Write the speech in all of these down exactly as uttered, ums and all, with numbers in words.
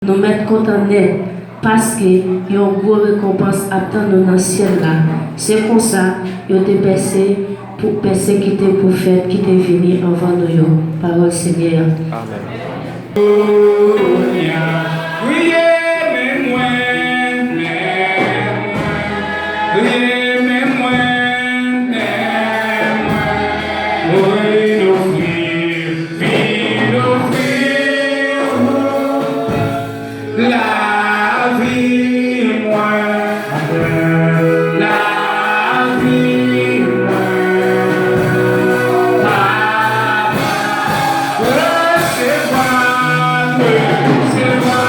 Nou mèt kontan nèt, paske yon gwo rekonpans ap tann nou nan syèl la. Se konsa, yo te pèse pou pèsekite pwofèt ki te vini anvan nou yo. Pawòl Senyè a. Amèn. Kounye a, priye men mwen, men mwen. Priye men mwen, men mwen. Mwen vin ofri, vin ofri ou lavi mwen, lavi mwen. Papa, resevwa mwen, resevwa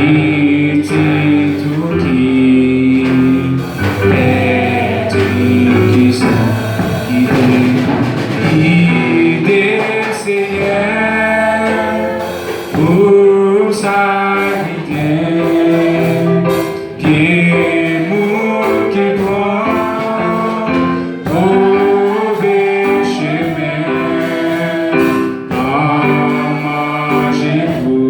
Pitit ou ki pèdi, ki san ki te gide, Senyè, pou sa ki te gen moun ki pran move chemen, an manje pou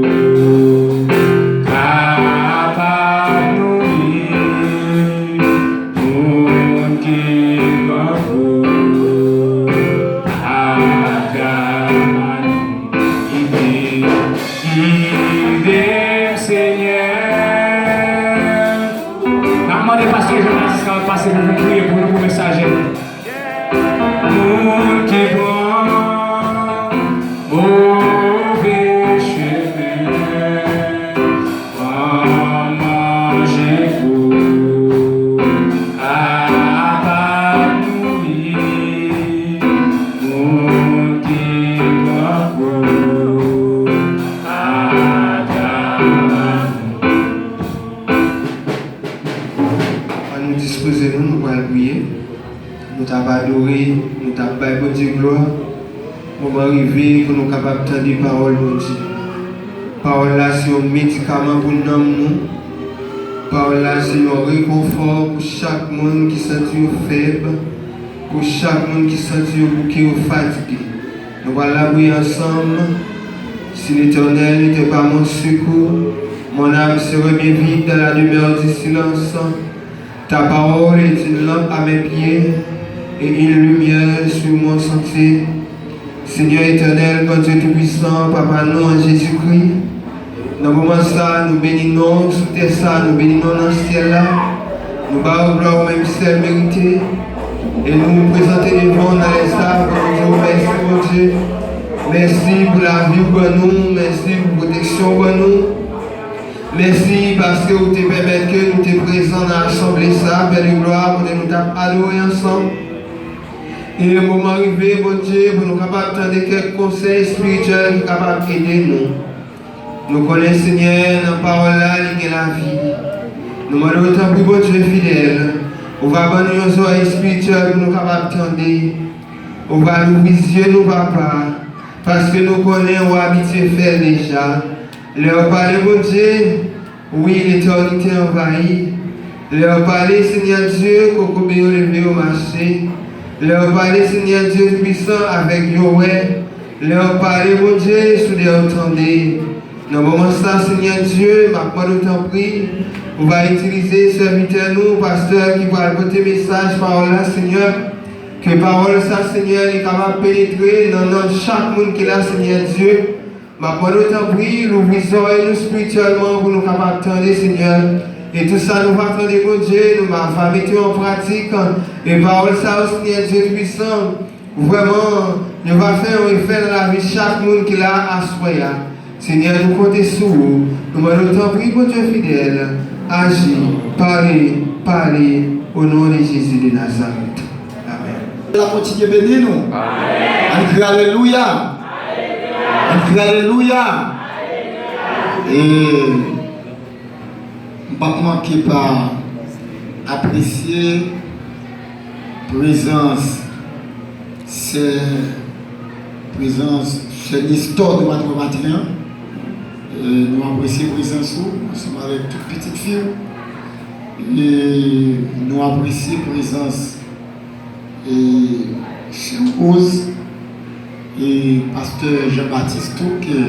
kapab nouri moun ki grangou. Atann Gide m, Senyè. N ap mande pastè Jean Baptiste Carl pase pou vin priye pou nou pou mesaj yo. Moun ki pran move chemen, pran manje pou kapab nouri moun ki grangou. Atann. Ann nou dispoze nou, nou pral priye. Nou t ap adore, nou t ap bay Bondye glwa. Moman rive pou nou kapab tande pawòl Bondye. Pawòl la se yon medikaman pou nanm nou. Pawòl la se yon rekonfò pou chak moun ki santi yo fèb, pou chak moun ki santi yo bouke, yo fatige. Nou pral lapriyè ansanm. Si l'Éternel n'était pas mon secours, mon âme serait bien vite dans la demeure du silence. Ta parole est une lampe à mes pieds et une lumière sur mon sentier. Senyè Etènèl, Bondye Toupisan, Papa nou an Jezikri, nan moman sa, nou beni non w sou tè sa, nou beni non w nan syèl la. Nou ba w glwa ou menm sèl merite. E nou prezante devan w nan lè sa pou nou di w mèsi, Bondye. Mèsi pou lavi w ban nou, mèsi pou pwoteksyon w ban nou. Mèsi paske ou te pèmèt ke nou te prezan nan asanble sa, Pè de glwa, kote nou t ap adore ansanm. E moman rive, Bondye, pou nou kapab tande kèk konsèy espirityèl ki kapab ede nou. Nou konnen, Senyè, nan pawòl la, li gen lavi. Nou mande w, tanpri, Bondye fidèl, ou va ban nou yon zòrèy espirityèl pou nou kapab tande. Ou va louvri zye nou, Papa, paske nou konnen ou abitye fè l deja. Lè w pale, Bondye, wi, letènite anvayi. Lè w pale, Senyè Dye, kokobe yo leve, yo mache. Lè w pale, Senyè Dye Toupisan, avèg yo wè. Lè w pale, Bondye, soudè yo tande. Nan moman sa, Senyè Dye, m ap mande w, tanpri, ou va itilize sèvitè nou, pastè, ki pral pote mesaj pawòl la, Senyè. Ke pawòl sa, Senyè, li kapab penetre nan nanm chak moun ki la, Senyè Dye. M ap mande w, tanpri, louvri zòrèy nou espirityèlman pou nou kapab tande, Senyè. E tou sa nou va tande, Bondye, nou va, va mete yo an pratik. E pawòl sa yo, Senyè Dye Toupisan, vrèman, yo va fè yon efè nan lavi chak moun ki la aswè a. Senyè, nou konte sou ou. Nou mande w, tanpri, Bondye fidèl, aji, pale, pale, o non de Jezi de Nazarèt. Amèn. L ap kontinye beni nou. Ann kriye alelouya. Ann kriye alelouya. E m p ap manke pa apresye prezans sè, prezans sè Nestor nou pa t wè maten an. E nou apresye prezans ou ansanm avèk tout pitit fi w. E nou apresye prezans e sè Rose e pastè Jean Baptiste tou, ke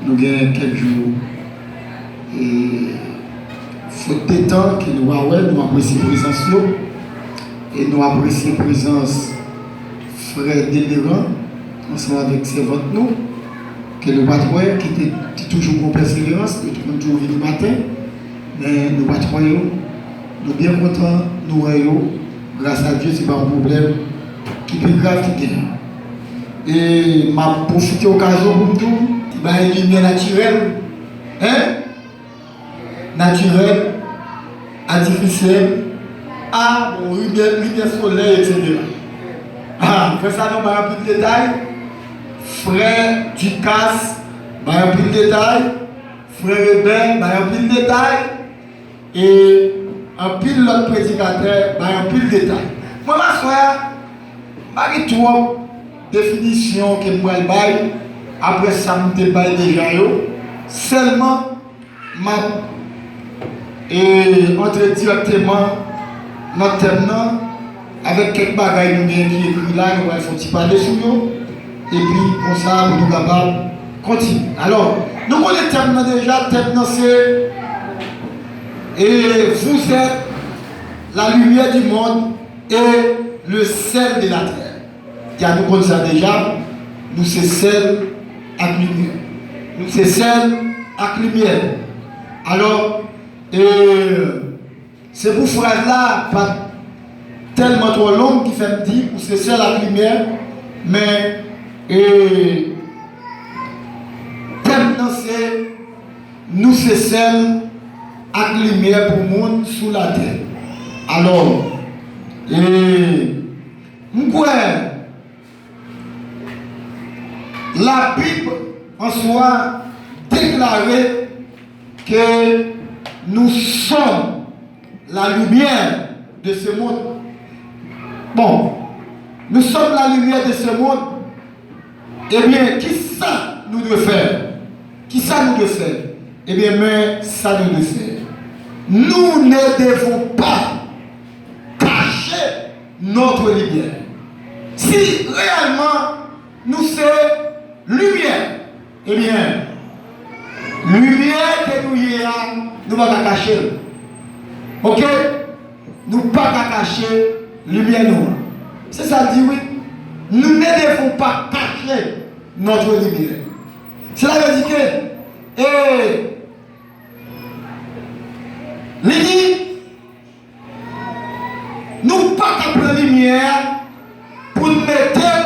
nou gen kèk jou e fot de tan ke nou pa wè, nou apresye prezans yo. E nou apresye prezans frè Deliran ansanm avèk sèvant nou, ke nou pa t wè, ki te, te toujou gon pèseverans, nou te konn toujou vini maten, men nou pa t wè yo. Nou byen kontan nou wè yo. Gras a Dye, se pa yon pwoblèm ki pi grav ki genyen. E m ap pwofite okazyon pou m di w, li bay limyè natirèl, en, natirèl, atifisyèl, a, bon, limyè, limyè solèy, etsetera. A, frè Sanon bay anpil detay, frè Ducasse bay anpil detay, Frè Ebè bay anpil detay, e anpil lòt predikatè bay anpil detay. Mwen, aswè a, m pa gen twòp definisyon ke m pral bay, apre sa m te bay deja yo. Sèlman, m ap, e, antre dirèkteman nan tèm nan, avèk kèk bagay nou genyen ki ekri la, nou pral fè yon ti pale sou yo, epi konsa pou nou kapab kontinye. Alò, nou konnen tèm nan deja, tèm nan se, e, vous êtes la lumière du monde et le sel de la terre. Ya, nou konn sa deja, nou se sèl ak limyè. Nou se sèl ak limyè. Alò, e, se pou fraz la pa t tèlman twò long ki fè m di ou se sèl ak limyè, men, e, tèm nan se nou se sèl ak limyè pou moun sou latè. Alò, e, m kwè Labib an swa deklare ke nous sommes la lumière de ce monde. Bon, nous sommes la lumière de ce monde. Ebyen, kisa nou dwe fè? Kisa nou dwe fè? Ebyen, men sa nou dwe fè. Nous ne devons pas cacher notre lumière. Si reyèlman nou se limyè, ebyen, limyè ke nou ye a, nou pa ka kache l. Oke? Nou pa ka kache limyè nou an. Se sa l di, wi. Nous ne devons pas cacher notre lumière. Cela veut dire que, e, li di, nou pa ka pran limyè a pou n mete l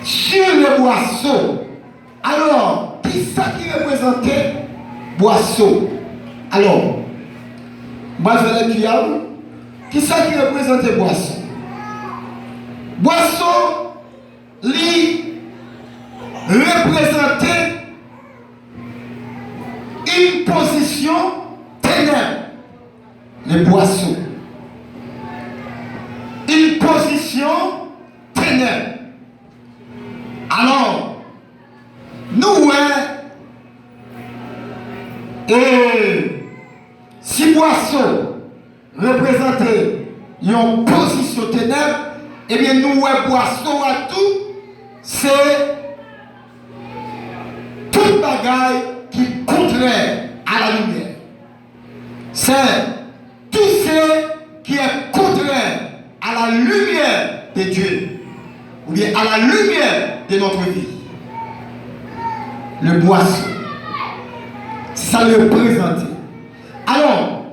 sur le boisseau. Alò, kisa ki reprezante bwaso? Alò, m pral fè lekti a, wi. Kisa ki reprezante bwaso? Bwaso, li reprezante une position ténèbres. Le boisseau. Une position ténèbres. Alò, nou wè, e, si bwaso reprezante yon pozisyon tenèb, ebyen, nou wè bwaso a tou, se tout bagay ki kontrè a la limyè. C'est tout ce qui est contraire à la lumière de Dieu, ou bien à la lumière de notre vie. Le boisseau, se sa l reprezante. Alò,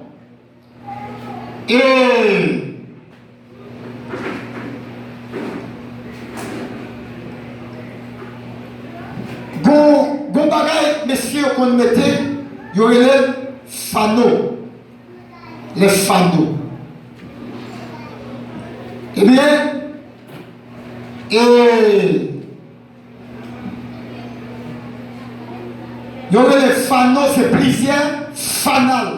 e, gon, gon bagay mesye yo konn mete, yo rele l fano. Les fano. Ebyen, e, yo rele fano, se plizyè fanal.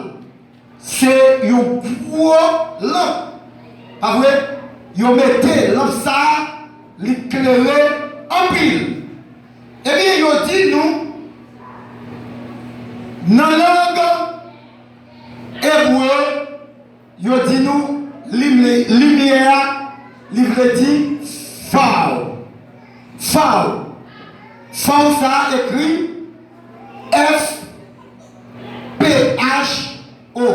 Se yon gwo lanp. Pa vre? Yo mete lanp sa a, li klere anpil. Ebyen, yo di nou, nan lang ebre, yo di nou, limye-, limyè a, li vle di faw. Faw. Faw sa a ekri F P H O.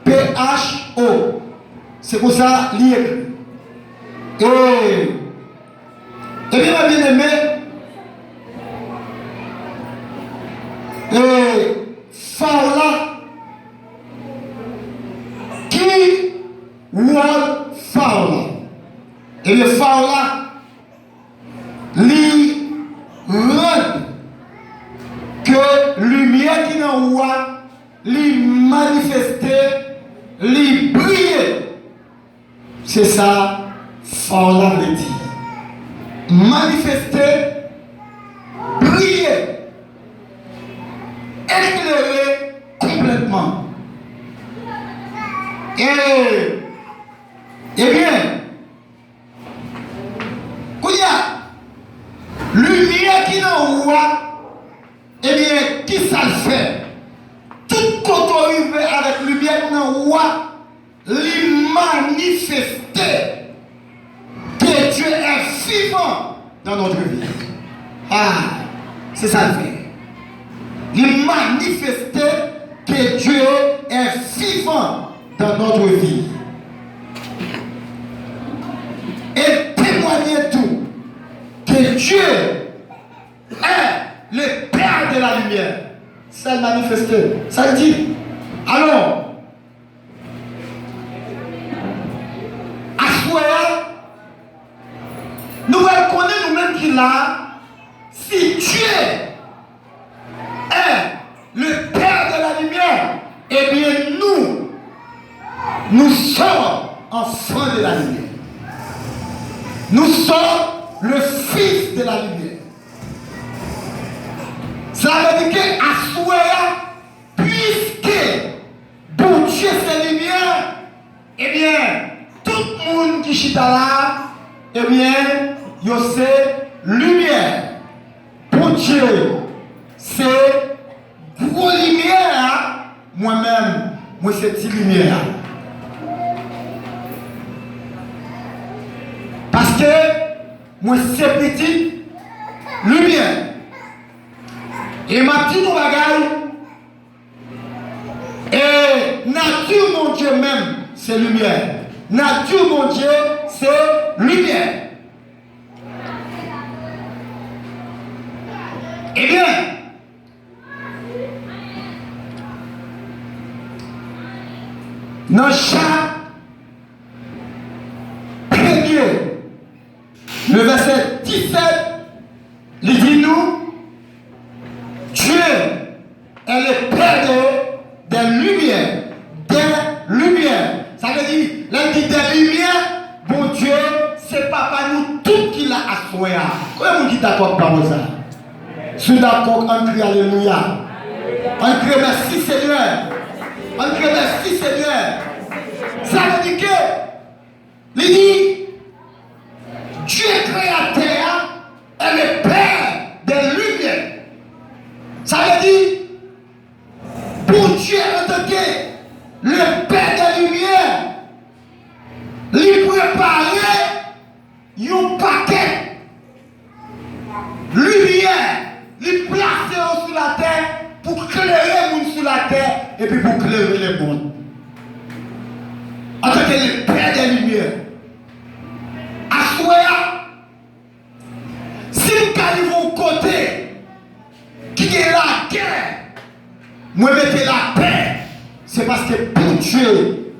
P H O. Se konsa li ekri. E, ebyen, mwen byeneme, e, faw la, ki wòl faw la? Ebyen, faw la, li rann ke limyè ki nan ou a, li manifeste, li briye. Se sa faw la vle di. Manifeste, briye. eklere konplètman. E, ebyen, kounye a, limyè ki nan ou a, ebyen, ki sa l fè? Tout kote w rive avèk limyè ki nan ou a, li manifeste que Dieu est vivant dans notre vie. Ah, c'est ça le fait. Li manifeste que Dieu est vivant dans notre vie. Et témoigner tout que Dieu est le Père de la lumière. Sa l manifeste. Sa l di. Alò, aswè a, nou pral konnen nou menm ki la a, si Dye est le Père de la lumière, ebyen nou, nous sommes enfants de la lumière. Nous sommes le fils de la lumière. Sa vle di ke aswè a, piske Bondye se limyè, ebyen, tout moun ki chita la, ebyen, yo se limyè. Bondye se gwo limyè a, mwen menm, mwen se ti limyè a. Paske mwen se pitit limyè. E m ap di nou bagay, e nati Bondye menm se limyè. Nati Bondye se limyè. Ebyen, nan Jan premye, le vèsè disèt, li di nou, Dieu est le Père de, des lumières, des lumières. Sa vle di, lè l di des lumières, Bondye se Papa nou tout ki la aswè a. Konbyen moun ki dakò ak pawòl sa a? Si w dakò, ann kriye alelouya. Ann kriye mèsi Senyè. Ann kriye mèsi Senyè. Sa vle di ke li di, Dye kreyatè a est le Père des lumières. Sa vle di, Bondye antanke le Père des lumières, li prepare yon pakèt limyè, li plase yo sou latè pou klere moun sou latè epi pou klere lemonn. Antanke le Père des lumières, aswè a, si m ka rive yon kote ki gen lagè, mwen mete lapè, se paske Bondye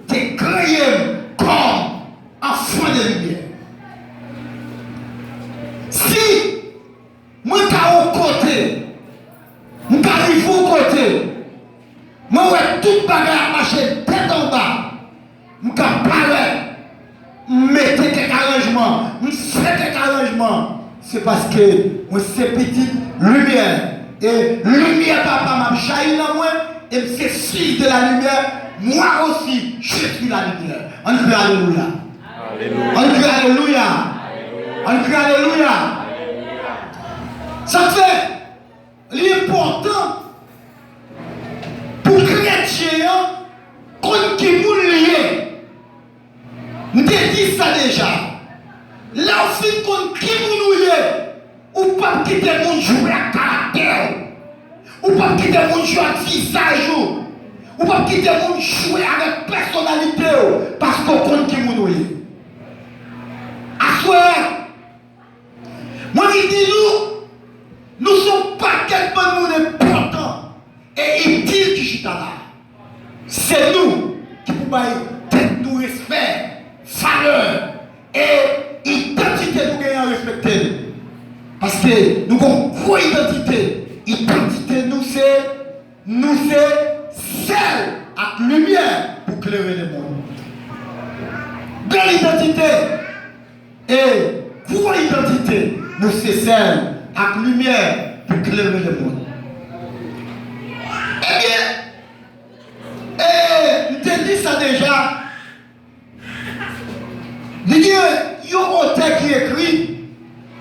te kreye m kòm enfant de lumière. Si mwen ka yon kote, m ka rive yon kote, mwen wè tout bagay ap mache tèt anba, m ka parèt, m mete kèk aranjman, m fè kèk aranjman. Se paske mwen se pitit limyè. E limyè Papa m ap jayi nan mwen, e m se fils de la lumière, moi aussi, je suis la lumière. Ann kriye alelouya. Ann kriye alelouya. Ann kriye alelouya. Sa k fè li enpòtan pou kretyen an konn ki moun li ye. M te di sa deja. Lè w fin konn ki moun ou ye, ou p ap kite moun jwe ak karaktè w. Ou p ap kite moun jwe ak vizaj ou. Ou p ap kite moun jwe avèk pèsonalite w, paske w konn ki moun ou ye. Aswè a, mwen vin di nou, nou se yon pakèt bann moun enpòtan e itil ki chita la. Se nou ki pou bay tèt nou respè, valè, e idantite nou genyen an respekte l. Paske nou gen yon gwo idantite. Idantite nou se, nou se sèl ak limyè pou klere lemonn. Bèl idantite! E gwo idantite, nou se sèl ak limyè pou klere lemonn. deja, li gen yon otè ki ekri,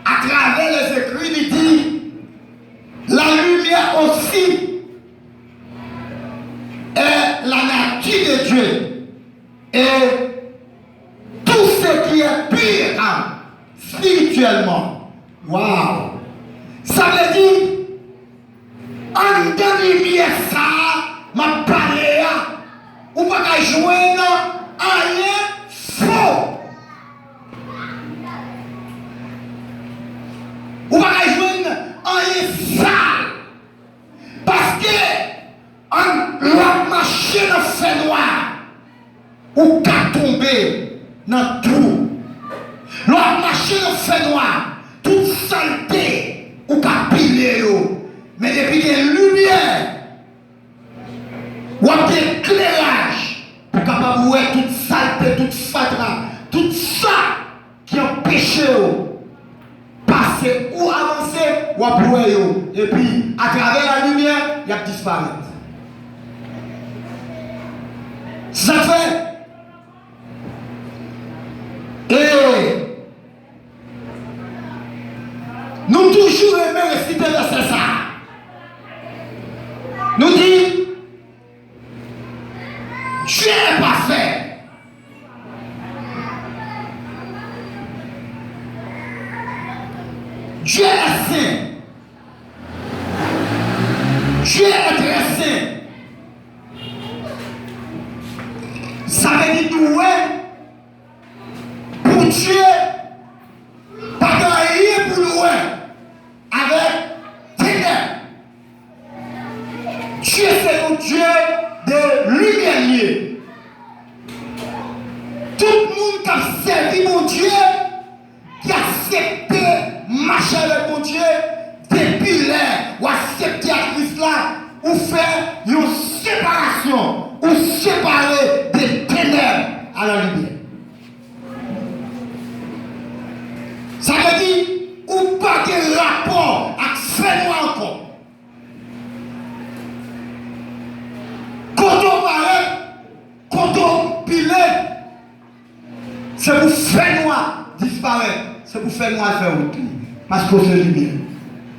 atravè lèzekri, li di, la lumière aussi est la nature de Dieu, et tout ce qui est pur spirituellement. Wow! Sa vle di, anndan limyè sa a m ap pale a, ou pa ka jwenn anyen fo. Ou pa ka jwenn anyen sal. Paske, an, lè w ap mache nan fènwa, ou ka tonbe nan twou. Lè w ap mache nan fènwa, tout salte, ou ka pile yo. Men depi gen limyè, w ap gen ekleraj pou w kapab wè tout salte, tout fatra, tout sa ki anpeche yo pase ou avanse, w ap wè yo. Epi, atravè la limyè, y ap disparèt. Sa k fè? E nou toujou renmen resite vèsè sa a. Nou di, Dieu est parfait. Dieu est saint. Dieu est très saint. Sa vle di nou wè Bondye pa gen anyen pou l wè avèk tenèb. Dye se yon Dye de limyè li ye. Tout moun k ap sèvi Bondye, ki aksepte mache avèk Bondye, depi lè w aksepte a Kris la, ou fè yon separasyon, ou separe de tenèb a la limyè. Sa vle di, ou pa gen rapò ak fènwa ankò. Kote w parèt, kote w pile, se pou fènwa disparèt, se pou fènwa fè wout li, paske w se limyè.